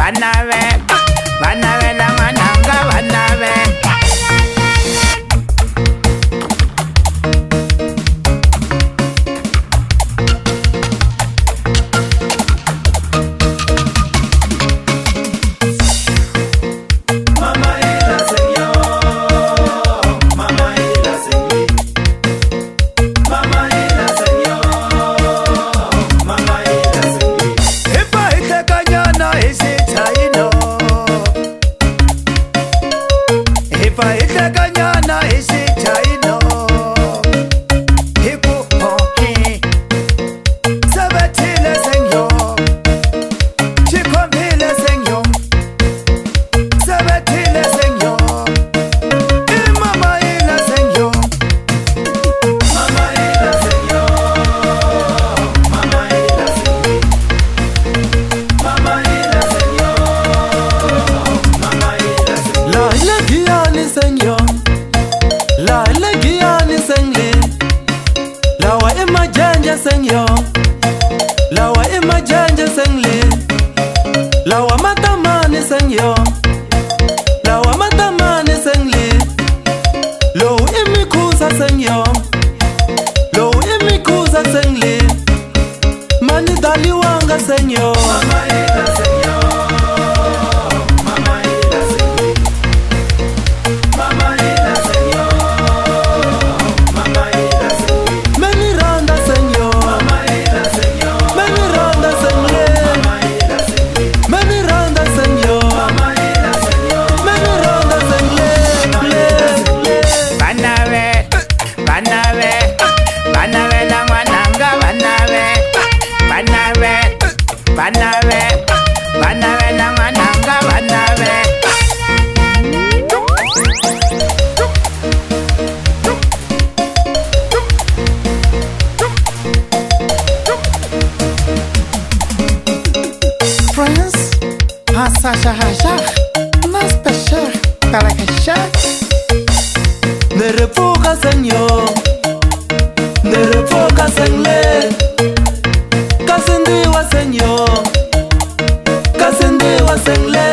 Va navela, va navela n'wananga va navela. Hi pfa hi hlekanyana hi xichayino, hi pfa hi hlekanyana hi xichayino, hi ku hoki sebethile sengyo, xikhombile sengyo, sebethile sengyo, i mamayila sengyo. La le giyani senyo, la le giyani sengle, lawa i majenje senyo, lawa i majenje sengle, lawa matamani senyo, lawa matamani sengle, lowu i mikhusa senyo, lowu i mikhusa sengle, mani daliwanga senyo. Meni randa senyo, meni randa sengle, meni randa senyo, meni randa sengle, le, le. Va navela, va navela, va navela n'wananga va navela, va navela, va navela, va navela n'wananga va navela. France, Hasashahashah, Naspeshah, Tarakashah. Ni ri pfuka senyo, ni ri pfuka sengle, kasi ndiwa senyo, kasi ndiwa sengle.